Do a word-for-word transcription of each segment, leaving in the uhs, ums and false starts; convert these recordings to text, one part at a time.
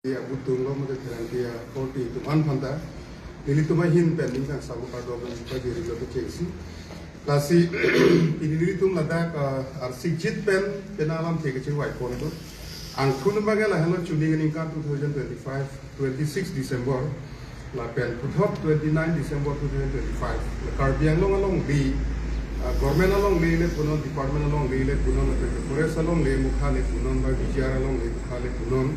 abutung lo mate pherangke akorte atum an aphanta nelitum ahin pen ning kangsam kardom pen pajirilo kechengsi. Lasi pini nelitum ladak, ah, arsikjit pen pen alamthe kachingvai pon do. Angthun abang ke lahenlo, chuni aningkan two thousand twenty-five, twenty-six December lapen puthot twenty-nine December two thousand twenty-five. La Karbi Anglong alongle, ah, government alongle le punon, department alongle le punon, lapen forest alongle mukha le punon, ba V G R alongle mukha le punon,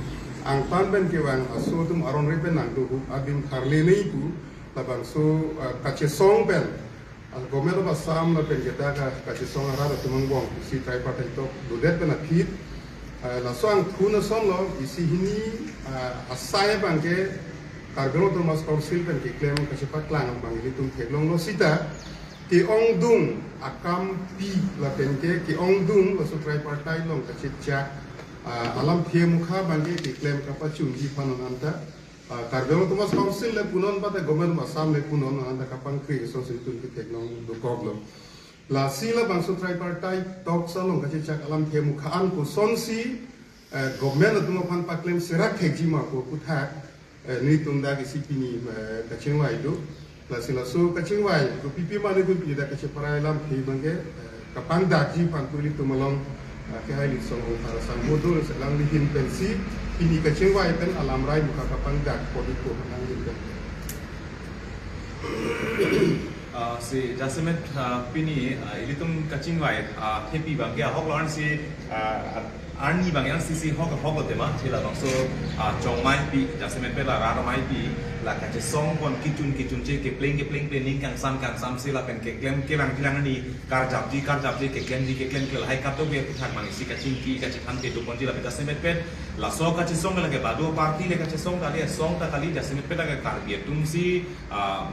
angtan pen kevang aso atum aron re pen nangdohup adim tharle nai pu labangso, ah, kachesong pen, ah, Government of Assam lapen ke dak kachesong arat atum angbong isi tripartite talk dodet pen aphi, ah, laso angthun asonlo, isi hini, ah, asai abang ke Karbi Anglong Autonomous Council pen keklem kachepaklang abang ilitum theklonglo sita, ke-ongdung akampi lapen ke ke-ongdung laso tripartite along kachechak, ah, alamthe mukha abang ke keklem kapachunji aphan non anta, ah, Karbi Anglong Autonomous Council le punon, ba ta Government of Assam le punon, non anta kapangkri asonsi ilitum ketheklong dokoklo. Lasi labangso tripartite talks along kachechak alamthe mukha an kosonsi, eh, government atum aphan paklem serak thekji ma pu aputhak, eh, nelitum dak isi pini, eh, kachingvai do. Lasi laso kachingvai kopi pi ma nelitum pini dak kacheparai alamthe abang ke, eh, kapangdakji aphan pu ilitum along, eh, kehai Litsong Rongphar asangho do, lasi alangli ahin pensi pini kachingvai pen alamrai mukha kapangdak pon ikpo alangli ahin pen. Ah, si jasemet, ah, pini, ah, ilitum kachingvai, ah, thepi abang ke ahok lo, arnisi, ah, arni abang yang sisi hok hok lo tema, si labangso, ah, Chongmaipi, jasemet pen la Rat Amaipi, la kachesong pon kechun kechunche, kepleng kepleng pen ning kangsam kangsam si lapen keklem kelang kelang ni karjapji karjapji, keklemji keklem, ke lahai kato be aputhak abang isi kachingki kachethan kedo ponji lapen jasemet pen laso kachesong lake badu party le kachesong kali, song ta kali, jasemet pen lake Karbi atum si, ah,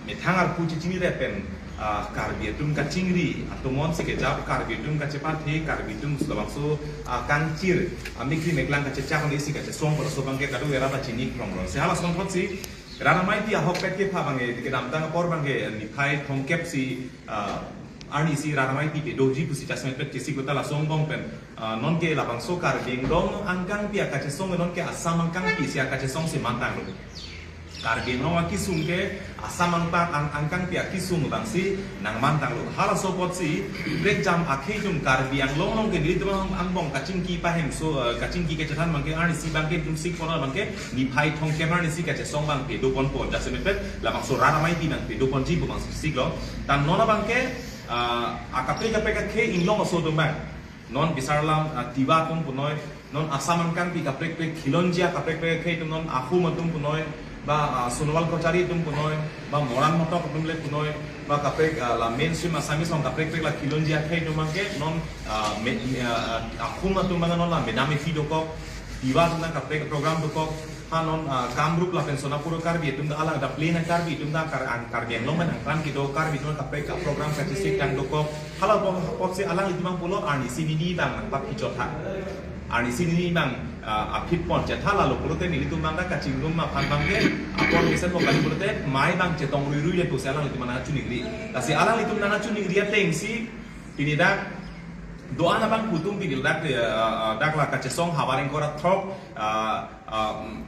methang arpu chechinire pen, ah, Karbi atum kachingri atomon si kejap, Karbi atum kachepathe, Karbi atum labangso, ah, kangchir, ah, mikri meklang kachechak isi kachesong pu laso abang ke kadokave rat ta chini krongkrong. Si halason thotsi Rat Amaipi ahokpet kepha abang ke kedamtang apor abang ke niphai thomkep si, ah, arnisi Rat Amaipi kedoji pusi jasemet pen chesik lo ta laso angbong pen, ah, non ke labangso Karbi Anglong angkangpi akachesong non ke Assam angkangpi si akachesong si mantanglo. Karbi Anglong akesung ke Assam angpang ang angkangpi akesung abang si nangmantanglo. Halaso apotsi brekjam akhei atum Karbi Anglong along ke nelitum angbong kachingki pahemso, eh, kachingki kachethan abang ke arnisi abang ke ilitum sik pon abang ke niphai thomkep arnisi kachesong abang pedo ponpo, jasemet pen labangso Rat Amaipi abang pedo ponji pu abang si siklo. Ta non abang ke, ah, akaprek kaprek akhei inglong aso atum abang, non Bisar Lam, ah, Tiwa atum punoi, non Assam angkangpi kaprek kaprek Khilonjia kaprek kaprek akhei atum, non Ahum atum punoi, ba, ah, Sonowal Kachari atum punoi, ba Moran Motok atum le punoi, ba kaprek, ah, la mainstream Assamese along kaprek kaprek la Khilonjia akhei atum abang ke non, ah, me, me, ah, Ahum atum abang non la mena methi dokok, Tiwa atum abang kaprek program dokok, ha non, ah, Kamrup lapen Sonapur Karbi atum ta alang, da plain Karbi atum ta Kar-, ang Karbi Anglong pen angkran kedo Karbi atum kaprek kaprogram kachesik tang dokok. Hala apot, apotsi alanglitum abang pulo arnisi nini abang nangpaphi chotha. Arnisi nini abang, ah, aphi pon chetha, lalo pulote nelitum abang ta kachingrum aphan abang ke apor mesen mo kali pulote mai abang chetong ruirui le pusi alanglitum nangchiningri. Lasi alanglitum nangchiningri atengsi pini dak do-an abangphu atum pini dak, eh, eh, dak la kachesong havar ingkoi ra throk, ah, ah, mm,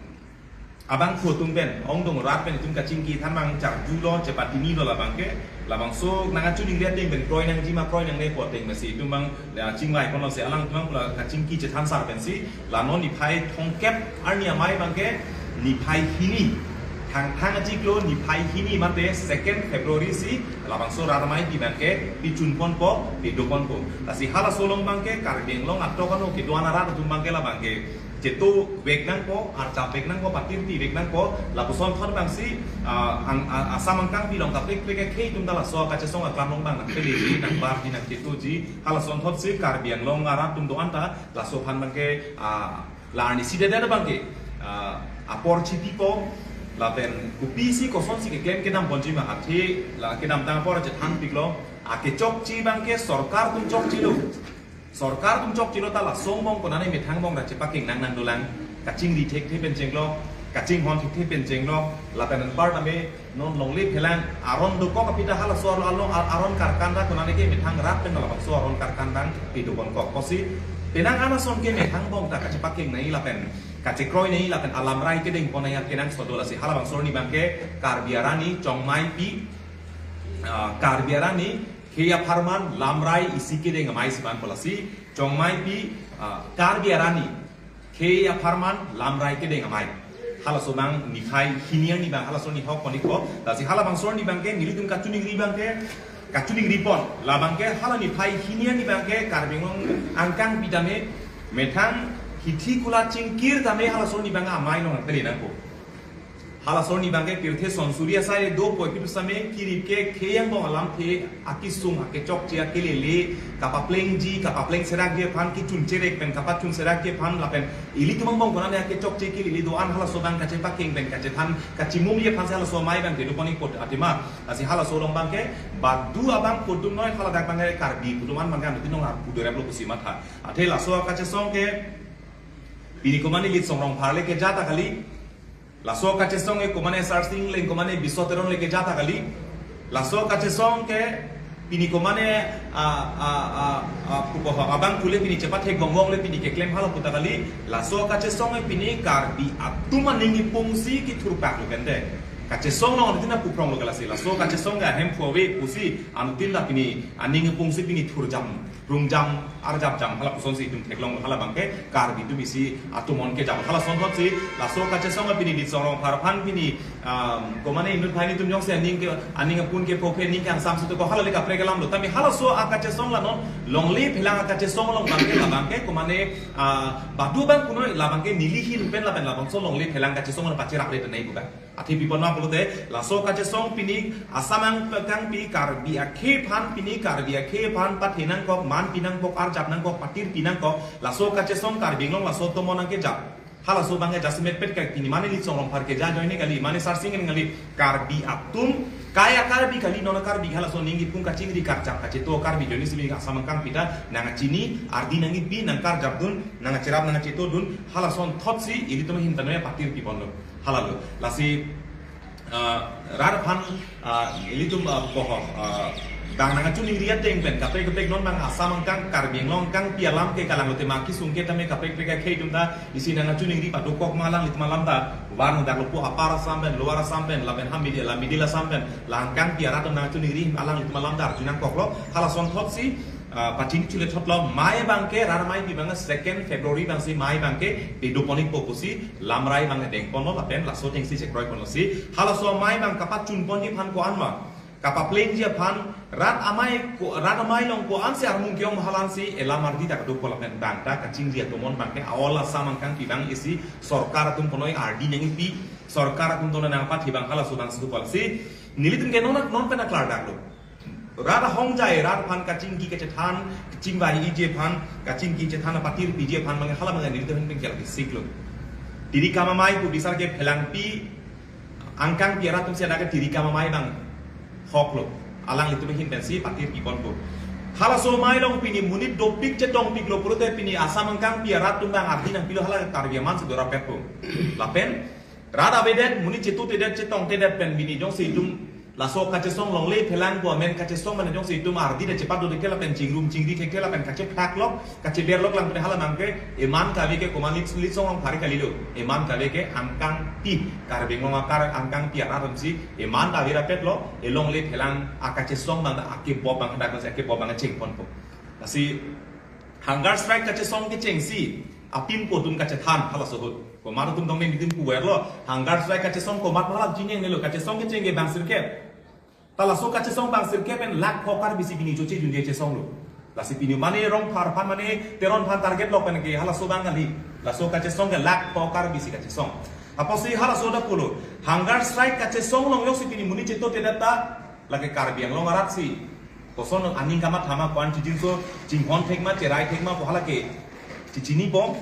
abangphu atum pen, ongdung rat pen itum kachingki than abang charjulo, chepatini lo labang ke, labangso nangchiningri ateng pen kroi nangji ma kroi nangne pu ateng pensi itum abang, eh, chingvai ponlo si alangtum abang la kachingki chethan sar pensi, la non niphai thomkep arni amei abang ke, niphai hini. Thangthang achiklo niphai hini mate second February si labangso Rat Amaipi abang ke pichun ponpo, pedo ponpo. Lasi halaso along abang ke Karbi Anglong atok ano kedo-an arat atum abang ke labang ke cheto vek nangpo, archap vek nangpo, patirpi vek nangpo, lapuson thot abang si, ah, ang, ah, Assam angkangpi along kaprek kaprek akhei atum ta laso kachesong aklam along abang nangpeleji, nangbarji, nangchetoji, halason thot si Karbi Anglong arat atum do-an ta laso aphan abang ke, ah, la arnisi dedet abang ke, ah, apor chipipo, lapen kopisi kosonsi keklem kedam ponji ma, athe la kedamtang apor chethanpiklo, akechokche abang ke sorkar atum chokchelo. Sorkar atum chokchelo ta laso angbong konane methang angbong ra chepakeng nang nangdolang, kachingri thekthe pen chenglok, kachinghon thekthe pen chenglok, lapen anparta me non longle phelang aron dokok aphi ta halaso alo, alo, aron karkan ta konane ke methang rat pen labangso aron karkan abang pedo ponkok. Kosi penang anason ke methang angbong ta kachepakeng nai lapen kachekroi nei lapen alamrai kedeng pon nangji akenangsot do. Lasi halabangso arni abangke Karbi arni Chongmaipi, ah, Karbi arni khei apharman lamrai isi kedeng amei si abang ko. Lasi Chongmaipi, ah, Karbi arni khei apharman lamrai kedeng amei. Halaso abang niphai hini arni abang halaso arni hok konik ko. Lasi halabangso arni abangke nelitum kachiningri abangke, kachiningri pon. La abangke hala niphai hini arni abangke Karbi Anglong angkangpi tame, methang hithi kula chingkir tame halaso arni abang amei along pele nangpo. Halaso arni abangke pirthe sonsuri asai do poi kitu same kirip ke khei angbong alamthe akisung akechokche akelele, kapaplengji, kapapleng serakji aphan, kichun cherek pen kapachun serakji aphan lapen ilitum angbong konane akechokche kelele do-an halaso abang kachepakeng pen kachethan kachimumji aphan si halaso amei abangke do pon-ik po athema. Lasi halaso along abangke badu abang pu atum noi, haladak abangke Karbi pu atum an abangke anuttin along arpu doreplo pusi matha. Athe laso akachesong ke pini komane Litsong Rongphar le keja ta kali. Laso kachesong ke komane Sarsing Engleng, komane Biso Teron le keja ta kali. Laso kachesong ke pini komane, ah, ah, ah, ah, pupo ho, abang pule pini chepathek bongbong le pini keklem hala pu ta kali. Laso kachesong ke pini Karbi atum aning ipung si kithurpak lo kente. Kachesong along anuttin apuprong lo ke lasi. Laso kachesong ke ahem phuave pusi anuttin la pini aning ipung si pini thurjam, rungjam, arjapjam hala puson si itum theklong hala abangke Karbi atum isi atum on kejam. Hala asonthot si laso kachesong pini Litsong Rongphar aphan pini, um, komane inut phai nitum jongsi aning ke, aning apun ke phophe ning kangsam si to ko hala le kaprek alam lo. Tame halaso akachesong la non longle phelang akachesong along abangke la abangke komane, ah, badu abang punoi la abangke neli ahin pen lapen labangso longle phelang kachesong along pacherap le tenei bukan. Athe pi pon ma pulote, laso kachesong pini Assam angkangpi Karbi akhei aphan, pini Karbi akhei aphan pathe nangkok, man pi nangkok, arjap nangkok, patir pi nangkok, laso kachesong Karbi Anglong laso atum an nangkejap. Halaso abangke jasemet pet ka pini mane Litsong Rongphar keja ajoine kali, mane Sarsing Engleng kali, Karbi atum, kaya Karbi kali, non Karbi halaso aning ipung kachingri karjap kacheto Karbi ajoine si pini Assam angkangpi ta nangkachini, ardi nangkipi, nangkarjapdun, nangkacherap, nangkachetodun, hala asonthot si ilitum ahin tame patir pi ponlo. Hala lo. Lasi, ah, rat aphan, ah, ilitum, ah, boho, ah, bang nangkachiningri ateng pen kaprek kaprek non bang Assam angkang Karbi Anglong angkangpi alam ke kalang lote ma kisung ke tame kaprek kaprek akhei atum ta isi nangkachiningri padokok ma alanglitum alam ta. Van dak lo pu Upper Assam pen, Lower Assam pen, lapen ha middle, la middle Assam pen, la angkangpi arat atum nangkachiningri alanglitum alam ta arju nangkoklo. Hala asonthot si, ah, pachini chule thotlo, amei abangke, rat ameipi abang second February abang si amei abangke pedo pon-ik po pusi lamrai abang deng ponlo lapen laso ateng si chekroi ponlo si halaso amei abang kapachun ponji aphan ko-an ma, kapaplengji aphan, rat amei ko, rat amei along ko-an si armung ke-ong ma hala an si elam ardi ta kadokok lapen bang ta kachingri atum an abangke a-ol Assam angkangpi abang isi sorkar atum punoi ardi nangkipi, sorkar atum tona nangpathe abang halaso abang si dokok lasi nelitum ke non non pen aklardaklo. Rat ahongjai, rat aphan kachingki kachethan, kachingvai-iji aphan, kachingki chethan apatir piji aphan abang hala abang nelitum ahin pen kela bisik lo. Tiri kam amei pu bisar ke phelangpi angkangpi arat atum si adak ke tiri kam amei abang hok lo. Alanglitum ahin pen si patir pi ponpo. Halaso amei along pini monit dopik chetongpik lo pulote pini Assam angkangpi arat atum abang ardi nangpilo hala Karbi aman si dorapetpo. Lapen rat avedet, monit chetongtedet, chetongtedet pen pini jongsi itum laso kachesong longle phelang ko amen kachesong mane jongsi itum ardi ta chepat do thekthe lapen chingrum chingri thekthe lapen kacheplak lok, kacheber lok lang pute hala abangke eman kave ke komat Lit, Litsong Rongphar kali lo. Eman kave ke angkangpi, Karbi Anglong akar angkangpi arat atum si eman kave rapetlo, elongle phelang akachesong abang ta akebop abang dak si akebop abang cheng ponpo. Lasi hunger strike kachesong kechengsi apin po atum kachethan halaso ahut. Komat atum tong ne nitin puverlo, hunger strike kachesong komat hala chinine lo, kachesong kecheng ke bang sirkep. Ta laso kachesong bang sirkep pen lakh pho Karbi si pini choche junje chesong lo. Lasi pini mane Rongphar aphan mane Teron aphan target lok pen ke halaso abang kali. Laso kachesong ke lakh pho Karbi si kachesong. Apotsi halaso dak pulo, hunger strike kachesong along jongsi pini monit chetongtedet ta, lake Karbi Anglong arat si koson aning kamatha ma, ko-an chijinso chinghon thek ma, cherai thek ma pu hala ke chichini bom.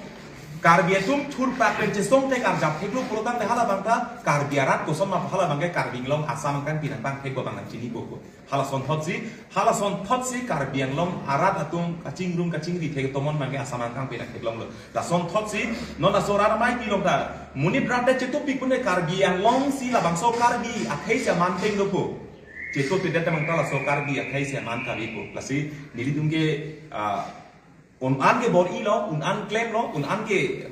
Karbi atum thurpak pen chesong thek arjap thek lo pulotangte hala abang ta Karbi arat koson ma pu hala abangke Karbi Anglong Assam angkangpi nangpangthek abang nangchinipo. Hala asonthot si, hala asonthot si Karbi Anglong arat atum kachingrum kachingri thek atum an abangke Assam angkangpi nangtheklonglo. Lasonthot si non laso rat ameipi along ta monit rat ta chetongpik pune Karbi Anglong si labangso Karbi akhei si aman peng dopo. Chetongtedet abang ta laso Karbi akhei si aman kavepo. Lasi nelitum ke, ah, un-an ke bor-ilo, un-an klemlo, un-an ke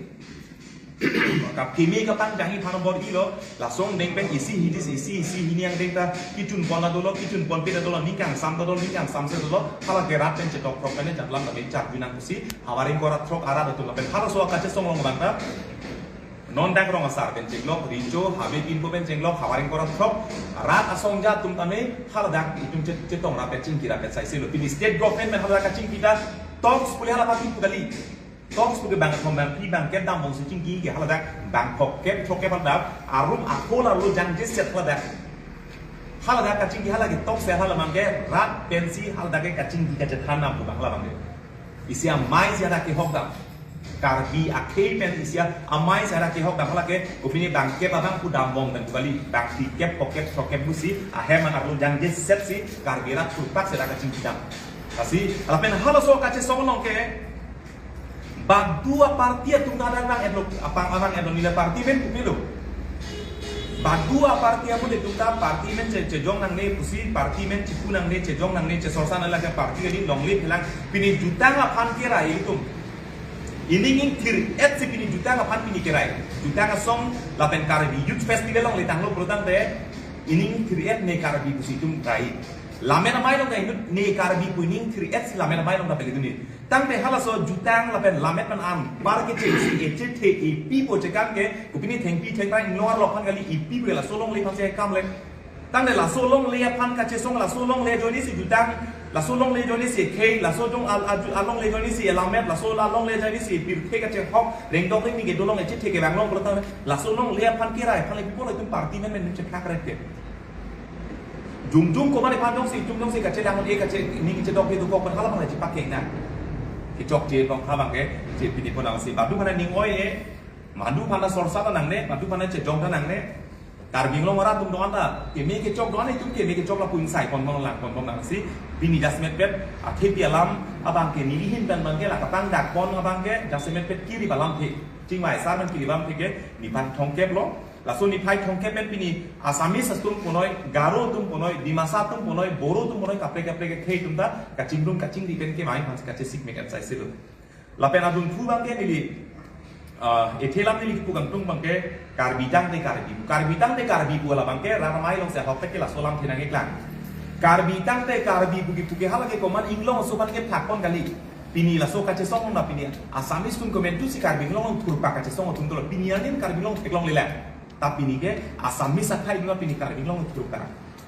Kap kimi kapang jangi phan bor ilo, lason deng pen isi hidis isi isi hini angdeng ta, kichun pon ta dolo, kichun pon pita dolo, ningkang sam ta dolo, ningkang sam se dolo, hala ke rat pen chetok throk pen chatlam ta me chak binang pusi, havar ingkoi ra throk arat atum lapen halaso kachesong along bang ta, non dak rong asar pen chenglok, rincho, habe pinpo pen chenglok, havar ingkoi ra throk, rat asong ja atum tame, haladak itum chet-, chetong ra pen chingki ra pen sai selo, pini state government pen haladak kachingki ta, talks pule hala pati pu kali. Talks pu ke bang thom bang phli bang kedam bong si chingki ke haladak bang thok kep thok kep haladak arum akhol arlo jangje set haladak. Haladak kachingki hala ke talks ya hala mang ke rat pensi haladak ke kachingki kachethan nam pu bang hala bang ke. Isi amei si hadak ke hok dam. Karbi akhei pen isi amei si hadak ke hok dam hala ke kopine bang kep abang pu dam bong dan pu kali bang phli kep thok kep thok kep pusi ahem arlo jangje set si Karbi rat thurpak si hadak kachingki dam. Lasi lapen halaso kachesong along ke Badu aparty atum ta adang adang edlo apang adang edlo nila party amen kopilo. Badu aparty amun atum ta party amen che chejong nangne pusi party amen chipu nangne chejong nangne chesorsa nangne lake party kali longle phelang pini jutang aphan kerai atum. Ining ingthir-et si pini jutang aphan pini kerai. Jutang asong lapen Karbi Youth Festival longle tanglo pulotangte ining ingthir-et ne Karbi pusi itum rai. Lamen amei along ta inut ne Karbi pu ining ingthir-et si lamen amei along ta pele duni. Tangte halaso jutang lapen lammet pen anpar kechengsi echethe epi po chekam ke kopine thengpi thengphrang inglong arlo aphan kali epi po laso longle aphan chekam le. Tangte laso longle aphan kachesong laso longle ajoine si jutang laso longle ajoine si khei laso jong al aju alongle ajoine si lammet laso la longle ajoine si pirthe kachehok rengdok rengni kedo along echethe kevang long pulotang laso longle aphan kerai aphan le pi po lo itum party amen amen chephak ret ke. Jongjong komat aphan jongsi itum jongsi kachelang e kache ning chedok ke dokok pen hala bang le chepak ke na. Kechokche bang ha bang ke che pini pon si badu aphan ning oi e. Badu aphan sorsa ta nangne, badu aphan chejong ta nangne. Karbi Anglong arat atum do-an ta keme kechok do-an itum keme kechok lapu ingsai pon bom lang pon bom nang si pini jasemet pet athepi alam abang ke neli ahin pen bang ke la kapangdak pon abang ke jasemet pet kiri alamthe. Chingvai asar pen kiri alamthe ke niphai thomkep lo. Laso niphai thomkep pen pini Assamese atum punoi, Garo atum punoi, Dimasa atum punoi, Boro atum punoi, kaprek kaprek akhei atum ta kachingrum kachingri pen kemai aphan kachesik mek etsai silo. Lapen adun thu bang ke neli, ah, ethe alam neli kipu kangtung bang ke Karbi tangte Karbi pu. Karbi tangte Karbi pu hala bang ke rat amei along si ahok tek ke laso alamthe nangkeklang. Karbi tangte Karbi pu kipu ke hala ke komat inglong aso aphan kephakkon kali. Pini laso kachesong na pini Assamese atum komantu si Karbi Anglong thurpak kachesong atum dolo pini anin Karbi Anglong theklongle lang. Ta pini ke Assamese akhei dua pini Karbi Anglong thurpak.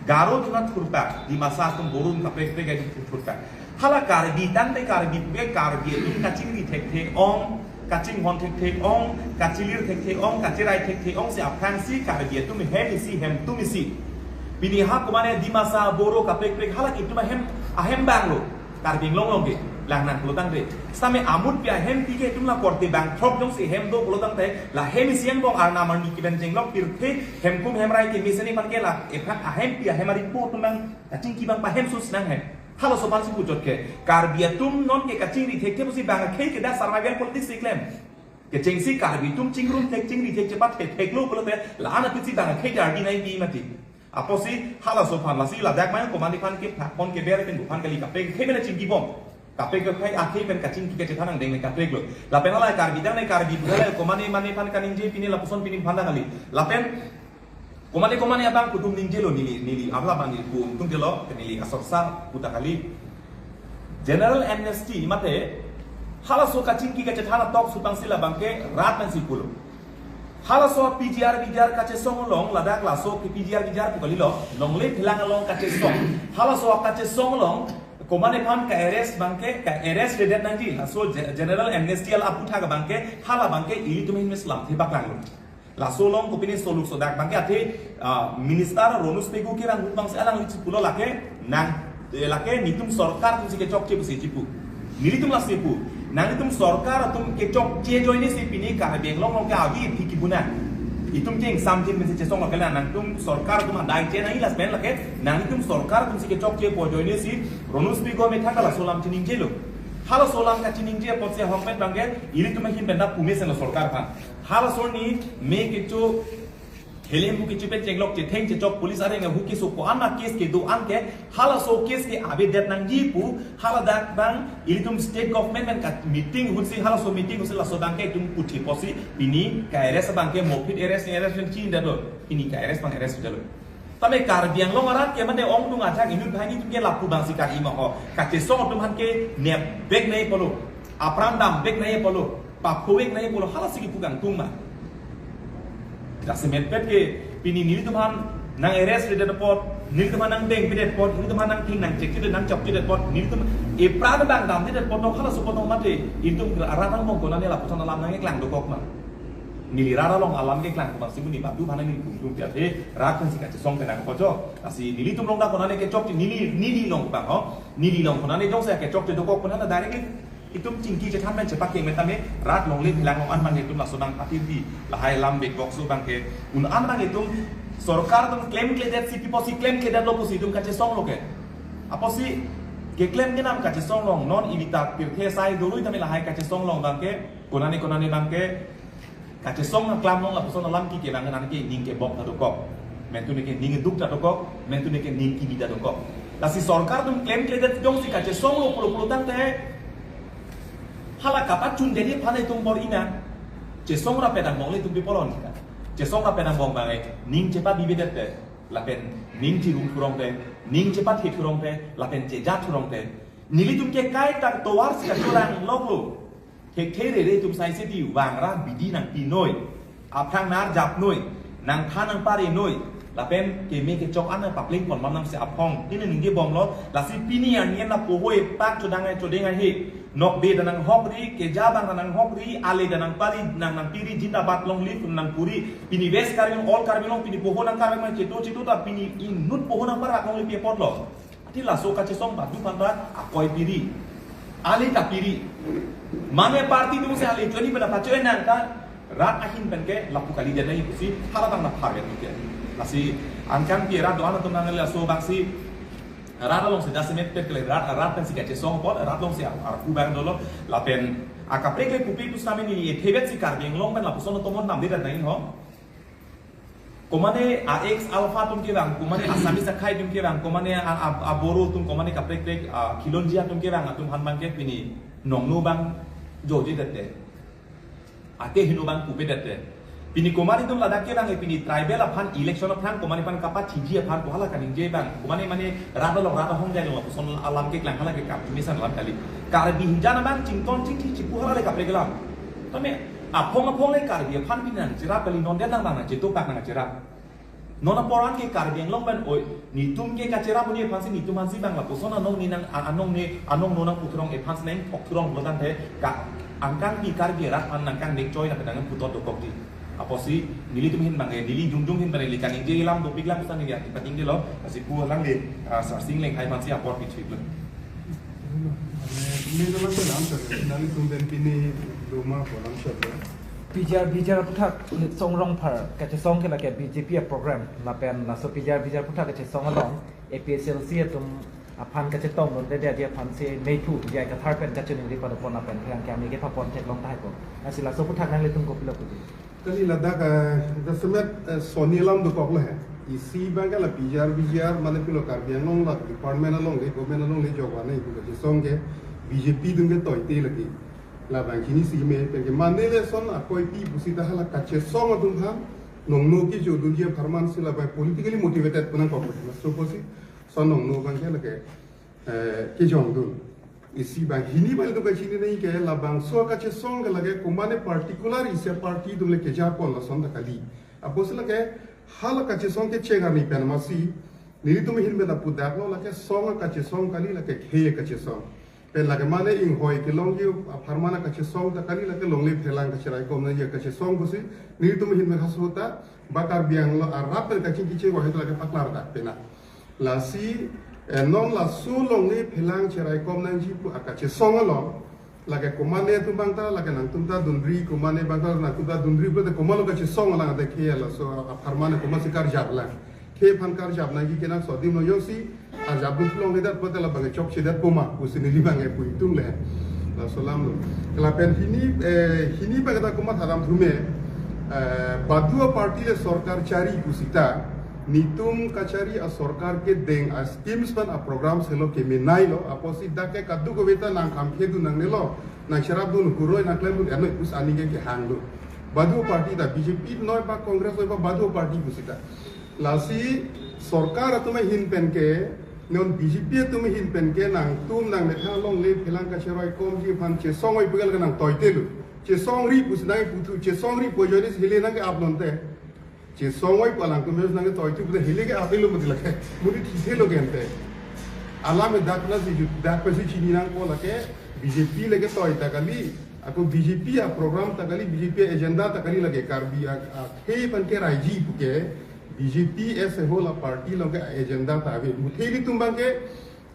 Garo atum thurpak, Dimasa atum Boro atum kaprek kaprek atum thurpak. Hala Karbi tangte Karbi pu ke Karbi atum kachingri thekthe ong, kachinghon thekthe ong, kachilir thekthe ong, kachirai thekthe ong si aphrang si Karbi atum hem isi hem atum isi. Pini ha komat ne Dimasa Boro kaprek kaprek hala ke itum ahem ahem bang lo. Karbi Anglong along ke lang nang pulotangte. Sitame amut pi ahempi ke itum la korte bang throk jongsi hem do pulotangte la hem isi angbong arnam arni kiben jenglok pirthe hemkum hemrai kemesen aphan ke la ephan ahempi ahem ari po atum bang kachingki bang pahem sus nang hem. Halaso aphan si puchot ke Karbi atum non ke kachingri thekthe pusi bang akhei ke dak survival politics si klem. Kechengsi Karbi atum chingrum thek chingri thek chepat thek theklo pulote la-an aphi si bang akhei dardi nai pi mati. Apotsi halaso aphan lasi ladak mai komat aphan kephakkon keber pen aphan kali kaprek akhei mena chingki bom. Kaprek akhei akhei pen kachingki kachethan angdeng le kaprek lo. Lapen hala Karbi tangte Karbi pu hala komat amat aphan kaningje pini lapuson pini aphan kali. Lapen komat komat abang kutum ningjelo neli neli amla bang neli pu tung jelo neli asorsa puta kali. General amnesty mate halaso kachingki kachethan atalk supang si labang ke rat pen si pulo. Halaso P G R V G R kachesong along ladak laso ke P G R V G R pu kalilo longle phelang along kachesong. Halaso kachesong along komat aphan ka arrest bang ke ka arrest redet nangji laso ge- general amnesty ala aphuthak bang ke hala bang ke ilitum ahin mes lamthe paklang lo. Laso along kopine soluk sodak bang ke athe ah, minister Ronus Pegu ke bang bang si alang lichi pulo lake nang eh, lake nitum sorkar atum si kechokche pusi chipu. Nelitum lasi pu. Nanglitum sorkar atum kechokche ajoine si pini Karbi Anglong along ke avi aphi kibuna. Itum ke ingsam jin mesi chesong lake la nangtum sorkar atum adai che nang ilas pen lake nanglitum sorkar atum si kechokche pu ajoine si Ronus Pegu methang laso alam chiningjelo. Halaso alam kachiningje apotsi ahok pen bang ke ilitum ahin pen dak pumesen lo sorkar aphan. Halaso arni me kecho Helem pu kechipen chenglok chetheng chechok police areng ahu keso ko-an a case kedo-an ke halaso case ke avedet nangji pu haladak abang ilitum state government pen ka meeting hunsi halaso meeting hunsi laso abang ke itum puthi posi pini ka arrest abang ke mopit arrest arrest pen chin dado pini ka arrest abang arrest dalo. Tame Karbi Anglong arat ke mane ongdung ajak inut bhai nitum ke lapu abangsi kari ma ho. Kachesong atum aphan ke nepbek nai pulo. Apran dambek nai pulo. Paphovek nai pulo. Halasi kipu kangtung ma. Jasemet pet ke pini nelitum aphan nang arrest redet apot, nelitum aphan nang dengpedet apot, nelitum aphan nang thing nang chekchedet nang chokchedet apot, nelitum epran abang damdedet apot, halaso apot mate, ilitum arat angbong konane lapuson alam nangkeklang dokok ma. Neli rat along alam keklang ko bangsi muni badu aphan neli kungtung piat he rat pensi kachesong penang kojo. Lasi nelitum along dak konane kechok neli neli along abang ho. Neli along konane jongsi kechok te dokok konane directly itum chingki chethan men chepak ke metame rat longle phelang along an abang itum laso abang atir di lahai alam bek bok so abang ke un an abang itum sorkar atum klemkledet si pi pusi klemkledetlo pusi itum kachesonglo ke. Apotsi keklem kenam kachesong along non ilita pirthe sai dolui tame lahai kachesong along abang ke konane konane abang ke kachesong aklam along lapuson alam kike abang nang ke ning kebok ta dokok. Mentune ke ning duk ta dokok, mentune ke ning kibi ta dokok. Lasi sorkar atum klemkledet jongsi kachesonglo pulo pulo tangte hala kapachun deni aphan itum bor-ina. Chesong ra pedang bongle itum pi polon kita. Chesong ra pedang bong abang ning chepabibedet te, lapen ning chirung thurong te, ning chepathe thurong te, lapen cheja thurong te. Nelitum ke kaita tovar si kacholang loklo. Thekthe rere atum sai seti vangra bidi nangpi noi. Aphrang nar jap noi. Nangthan nangpare noi. Lapen keme kechok an papleng pon bom nangsi aphong. Ini ningje bomlo. Lasi pini arni lapu hoi pak chodang ai chodeng ai he. Nokbe ta nanghokri, keja abang ta nanghokri, ale ta nangpari, nang nangpiri, jindabad long live nangpuri. Pini West Karbi Anglong, all Karbi Anglong, pini poho nang Karbi Anglong cheto cheto ta pini inut poho nangparak longle pi apotlo. Ati laso kachesong badu aphan ta akoi piri. Ale ta piri. Mane party atumsi ale choni pen ta pacho enang ta rat ahin pen ke lapu kalidet nai pusi hala abang ta pharvet ke. Lasi angkang pi rat do-an atum nang laso abangsi rat alongsi jasemet pet kele rat rat pensi kachesong apot rat alongsi ar arpu abang dolo lapen akaprek le pupi pusitame neli ethevet si Karbi Anglong pen lapuson tomon namdedet nai ho. Komane a ex Alpha atum kevang, komane Assamese akhai atum kevang, komane a, a, a Boro atum, komane kaprek prek a Khilonjia atum kevang atum aphan abang ke pini nongno abang jojedet te. Ake hinu abang pupedet te. Pini komane atum ladak kevang e pini tribal aphan election aphan komane aphan kapachiji aphan ko hala kaningje abang. Komane mane rat along rat ahong jai along lapuson alam keklang hala ke kam tumisan alam kali. Karbi hinjan abang chington chingthi chipu hala le kaprek alam. Tame aphong aphong le Karbi aphan pini nangcherap kali non dia nang nangchetupak nangcherap. Non apor an ke Karbi Anglong pen oi, netum ke kacherap uni aphansi netum aphansi abang lapuson anong ne nang a- anong ne anong no nangpu thurong aphansi nangthok thurong pulo tangte ka angkang pi Karbi rat aphan nangkangnek choi na kedang putot dokok di. Apotsi nelitum ahin abang e, neli jongjong ahin abang e, neli kaningje alam dopik lang pusi neli ati pating delo, lasi pu alang de, ah, Sarsing Lenghai aphansi apor pichiplo. Neli alam selam sir, nelitum pen pini loma polam sir. P G R, P G R aphuthak Songrong Phar kachesong ke lake B J P a program lapen laso P G R, P G R aphuthak kachesong along A P H L C atum aphan kachetong non dede adi aphansi Meithu P G I Kathar pen kachiningri padopon lapen pherangke ami kepapon theklong tahai ko. Lasi laso aphuthak nanglitum kopilo puji. Kali ladak, eh, jasemet, eh, soni alam dokok lo he. Isi abang ke la P G R, P G R, mane pilo Karbi Anglong la department along le, government along le jok vane ipu kachesong ke B J P atum ke toite lagi. Labang chinisi me, penke mane le son akoipi pusita hala kachesong atum aphan nongno kejodunji apharman si labang politically motivated pu nangkok. Mas so pusi son nongno abang ke lake, eh, kejongdun. Isi abang hini abang itum kachini nai ke labangso kachesong ke lake komane particular isi party atum le keja pon lason ta kali. Apotsi lake hala kachesong ke chegar ni pen masi nelitum ahin pen ta pudaklo lake song kachesong kali lake khei kachesong. Pen lake mane inghoi kelongji apharman kachesong ta kali lake longle phelang kacheraikom nangji kachesong pusi nelitum ahin pen haso ta ba Karbi Anglong arat pen kachingki che wahid lake paklar dak pena. Lasi, eh, non laso longle phelang cheraikom nangji pu akachesong along. Lake komane atum abang ta, lake nangtum ta dunri, komane abang ta nangtum ta dunri, pulote komatlo kachesong lang ade khei laso apharman komatsi karjap lang. Khei aphan karjap nangji kenangsot adim lo jongsi, arjapdun longledet pulote labang chokchedet poma, pusi neli abang e pu ingtung le. Laso alam lo. Lapen hini, eh, hini abang ta komat haram thume, Eh, baduo party le sorkar chari pusita, netum kachari asorkar kedeng a-schemes pen a-programs helo kemenailo, apotsi dak ke kadokave ta nangkhamkhedun nangnelo, nangcherapdun huroi nangklemdun eno ipus aning ke kehanglo. Baduo party ta B J P noi ba Congress noi ba baduo party pusita. Lasi sorkar atum ahin pen ke, non B J P atum ahin pen ke nangtum nangmethang longle phelang kacheroi komji aphan chesong oi pu ke nangtoitelo. Chesongri pusi nangputhu, chesongri pu ajoine si hile nangke-ap lonte. Chesong oi pu alangtum nangtoithu pute hile ke-aplo mati lake. Monit thithelo ke ante. Alam dak na si jut, dak pensi chini nangpo lake B J P lake toi ta kali. Ako B J P a-program ta kali, B J P agenda ta kali lake Karbi a, akhei pen keraiji pu ke B J P as a whole a-party along ke agenda ta ave. Muthe ilitum abang ke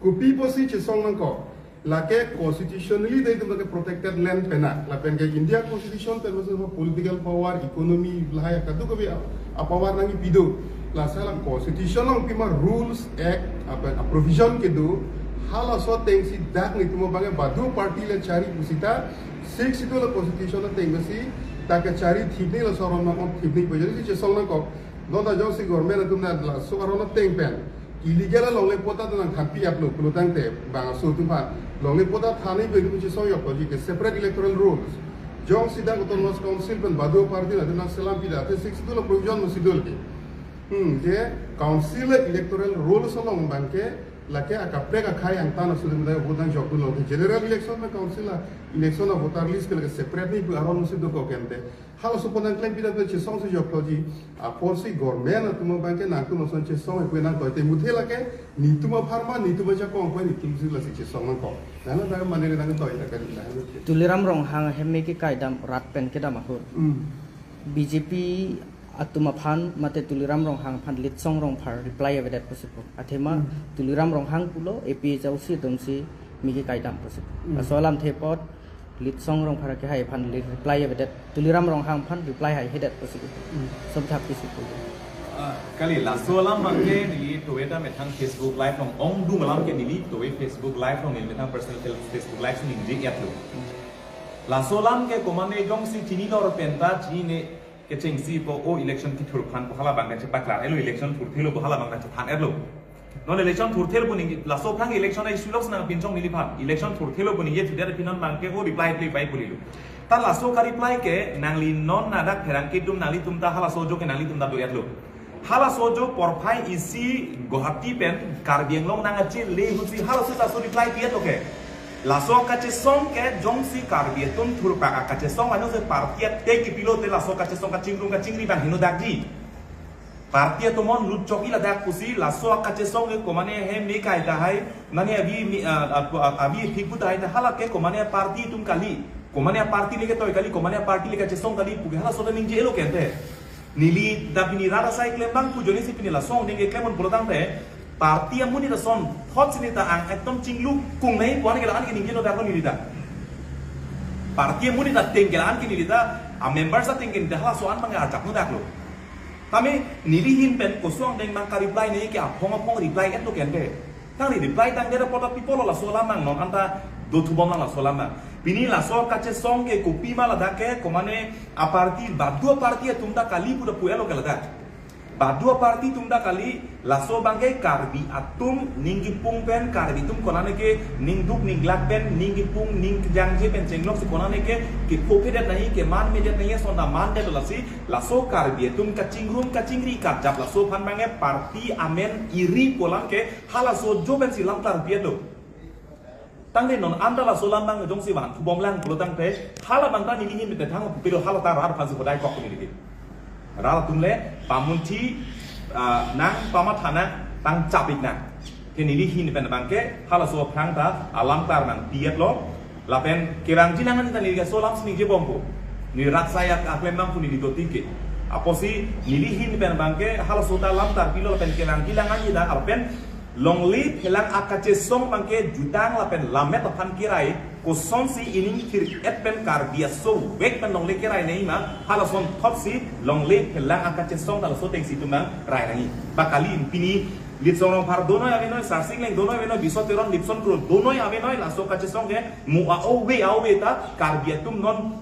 kopi pusi chesong nangkok. Lake constitutionally ta itum lake protected land pena. Lapen ke India Constitution pen masuk political power, economy, lahai kadokave a-, a-power nangkipi do. Lasi la constitution along pima rules, act, apa, a-provision kedo. Halaso atengsi dak netum abang ke baduo party le chari pusita, Sixth Schedule a-constitution ateng pusi, ta kachari thipni laso aron nang-ong thipni pu ajoine si chesong nangkok. Non ta jongsi government atum na laso aron ateng pen illegal alongle patta ta nangthanpi-aplo pulotangte bang aso atum aphan longle patta thanji pen itum chesong yok toji ke separate electoral rules. Jongsi dak Autonomous Council pen baduo party na nangselam pida te Sixth Schedule provision musi dolo ke. Hmm, je council electoral rules along abang ke lake akaprek akhei angtan aso atum ta vote nangjokdunlo. General election pen council a-election a-voter list ke lake separate ni pu aron musi dokok ante. Halaso apot nangklem pida pu chesong si joklo ji. Apotsi government atum abang ke nangtum ason chesong oi pu nangtoite muthe lake netum apharman, netum ajakong pu netum si lasi chesong nangkok. Nana ta mane nangtoite kali na. Tuliram Ronghang ahem me kekaidam rat pen kedam ahut. Hmm. B J P atum aphan mate Tuliram Ronghang aphan Litsong Rongphar reply avedet pusi pu. Athema Hmm. Tuliram Ronghang pulo A P H L C atumsi me kekaidam pusi pu. Hmm. Laso alamthe apot Litsong Rongphar kehai aphan li-, reply avedet, Tuliram Ronghang aphan reply haihedet pusi pu. Hmm. Sob thak pusi pu. Ah, kali laso alam abang ke neli towe ta methang Facebook Live along ongdung alam ke neli towe Facebook Live along neli methang personal Facebook Live si ningje-etlo. Laso alam ke komane jongsi chinidor pen ta chinine kechengsi pu o election kethur aphan pu hala abang kachepaklar-etlo, election thurthelo pu hala abang kachethan-etlo. Non election thurthelo pu ningje, laso aphrang election a-issue lok si nangpinchong neliphan. Election thurthelo pu ningje thudet aphi non abang ke o reply play pai pulilo. Ta laso ka-reply ke nangli non ladak pherangke atum nanglitum ta halaso ajo ke nanglitum ta do-etlo. Halaso ajo porphai isi Guwahati pen Karbi Anglong nangkachele ahutsi halaso ta laso reply pi-etlo ke. Laso kachesong ke jongsi Karbi atum thurpak akachesong anong se party ateng kipilote laso kachesong kachingrum kachingri abang heno dakji. Party atum non lutchok-i ladak pusi laso kachesong ke komane he me kai tahai, mane avi me, ah, ah, ah, avi thik pu tahai ta hala ke komane party atum kali, komane party le ketoi kali, komane party le kachesong kali pu ke halaso ta ningje-etlo ke ante. Neli ta pini rat asai klem abang pu ajoine si pini laso ongdeng ke klem un pulotangte, party amonit ason thot si neta ang ekdom chinglu kung nai pu an ke la-an ke ningje-etlo dak neli ta. Party amonit ateng ke la-an ke neli ta, a-members ateng ke neli ta halaso an abang arjapno daklo. Tame neli ahin pen koson ongdeng abang ka-reply nangji ke aphong aphong reply-etlo ke ante. Tangte reply tangdet apot ta pi pulo laso alam abang non anta dothubom lang laso alam abang. Pini laso kachesong ke kopima ladak ke komane a-party, baduo party atum ta kali pu ta pu-etlo ke ladak. Baduo party atum ta kali, laso abang ke Karbi atum ning kipung pen, Karbi atum konane ke ning duk ning glak pen, ning kipung ning kejangje pen chenglok si konane ke kephopedet nangji, kemanmedet nangji ason ta mandetlo lasi, laso Karbi atum kachingrum kachingri kajap laso aphan abang ke party amen iri pu alam ke halaso ajo pensi lamklar pi-etlo. Tangte non anta laso alam abang jongsi vanthubom lang pulotangte, hala abang ta neli ahin pen thang pupilo, hala ta rat aphansi hodai kok neli ke. Rat atum le pamunthi, ah, nang pamatha nang tang chapik nang. Ke neli ahin pen abang ke halaso aphrang ta alamklar nangpi-etlo. Lapen kevangji lang an ta neli laso alam si ningjebompo. Neli rat asai aklem abang pu neli doti ke. Apotsi neli ahin pen abang ke halaso ta alamklar pilo lapen kevangji lang an ta lapen longle phelang akachesong abang ke jutang lapen lammet aphan kerai, kosonsi ining thir-et pen Karbi asovek pen longle kerai nangji ma, halason thotsi longle phelang akachesong ta laso atengsi itum abang rai nangji. Ba kali pini Litsong Rongphar donoi avenoi, Sarsing Engleng donoi avenoi, Biso Teron, Lipson Kro donoi avenoi, laso kachesong ke mo a-ove a-ove ta Karbi atum non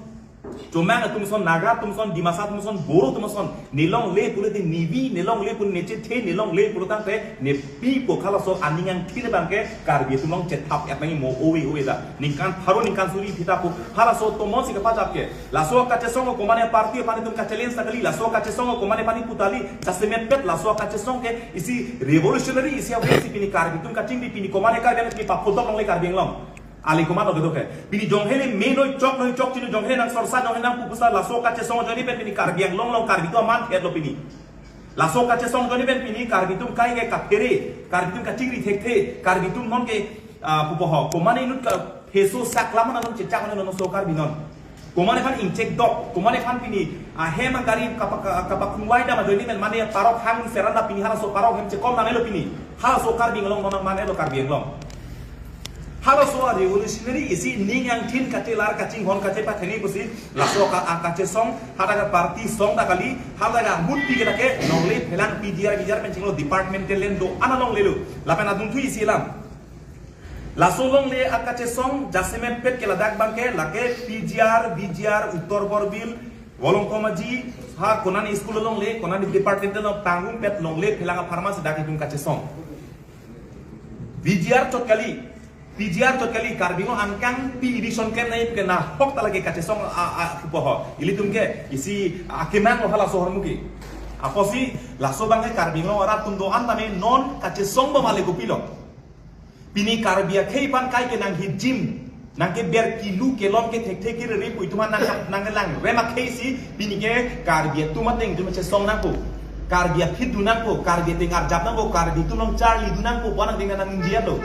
Tomang atum ason, Naga atum ason, Dimasa atum ason, Boro atum ason, ne longle pulote nevi, ne longle pulote nechethe, ne longle pulotangte nepi po, halaso aning angthin abangke Karbi atum along chethap-et nangji mo ove ove ta. Ningkan pharo ningkan suri phita pu halaso atum amonsi kapajap ke. Laso kachesong komane party aphan itum ka-challenge ta kali, laso kachesong komane aphan ipu ta kali, jasemet pet laso kachesong ke isi revolutionary isi avensi pini Karbi atum kachingri, pini komane Karbi atum pini paphodok longle Karbi Anglong. Ali komatlo kedo ke. Pini jonghe le me noi chok noi chok chini jonghe nang sorsa jonghe nang pupusa laso kachesong ajoine pen pini Karbi Anglong along Karbi atum aman khet lo pini. Laso kachesong ajoine pen pini Karbi atum kai ke kaphere, Karbi atum kachingri thekthe, Karbi atum non ke, ah, pupo ho. Komane inut ka pheso sak lam anon chechak anon so Karbi non. Komane aphan ingchek dok, komane aphan pini, ah, hem agari kapa-, ka-, kapakhungvai dam ajoine pen mane parok hang seran ta pini halaso parok hem chekom nangne lo pini. Halaso Karbi Anglong non mane lo Karbi Anglong. Halaso a-revolutionary isi ning angthin kachelar kachinghon kachepatheni pusi laso ka, a, kachesong hadak a-party song ta kali, hadak a-mut pi ke lake longle phelang P G R, V G R pen chinglo departmental land do-an along lelo. Lapen adungthu isi alam. Laso longle akachesong jasemet pet ke ladak abangke lake P G R, V G R, Uttor Borbil, Volongkom Aji, ha konani school longle, konani department along tangrum pet longle phelang apharman si dak itum kachesong. V G R chot kali, P G R chot kali, Karbi Anglong angkang pi edition ken nai ke nahok ta lake kachesong a, a, pupo ho. Ilitum ke isi akemang lo halaso ahormu ke. Apotsi laso abangke Karbi Anglong arat atum do-an tame non kachesong bom ale kopilo. Pini Karbi akhei aphan kai ke nanghijim, nangkeber kilu kelom kethekthe kerere pu itum aphan nang, nangkelang rem akhei si pini ke Karbi atum ateng itum chesong nangpo. Karbi aphit dun nangpo, Karbi ateng arjap nangpo, Karbi atum along charli dun nangpo, pu nangding nangji alo.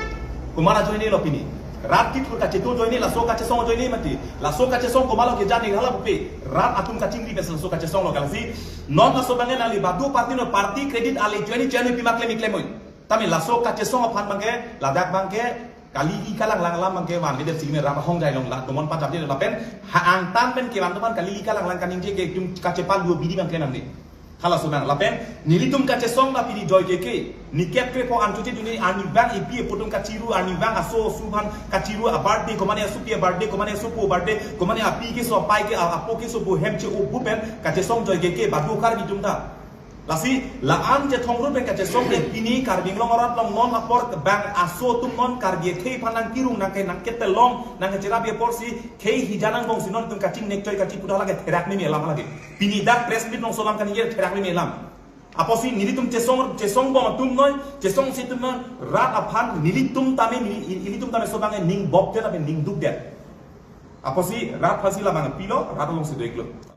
Komat ajoine lo pini. Rat kithur kachetu ajoine, laso kachesong ajoine mati. Laso kachesong komatlo kejan ni hala pupe. Rat atum kachingri pen laso kachesong lo kalasi. Non laso abangke nangli badu party no, party credit ale join join pi ma klem klem oi. Tame laso kachesong aphan abangke, ladak abangke, kali-i kalanglang alam abangke vanvedet si me ram ahongjai along la tomon pachap di lapen ha angtan pen kevan tomon kali-i kalanglang kaningje ke itum kachepal duo bidi abangke nangne. Halaso abang lapen nelitum kachesong la pini joike ke, ni kep krepo an chuche duni arnivang ipi ipo atum kachiru, arnivang aso asu aphan kachiru, a-birthday, komane asopi a-birthday, komane asopo a-birthday, komane api keso, apai ke, a-, apo keso pu hem che-o pu pen kachesong joike ke badu Karbi atum ta. Lasi la-an chethongrum pen kachesong ke pini Karbi Anglong arat along non apor bang aso atum non Karbi akhei aphan nangkerung nangke nangketelong nangkecherap apor si khei hija nangbong si non itum kachingnek choi kachipu hala ke therak meme alam hala ke. Pini dak press meet along so alam kaningje therak meme alam. Apotsi nelitum chesong chesong bom atum noi, chesong si atum noi, rat aphan nelitum tame neli, nelitum tame so abang ning bokdet abe ning dukdet. Apotsi rat aphansi labang pilo, rat alongsi do-iklo.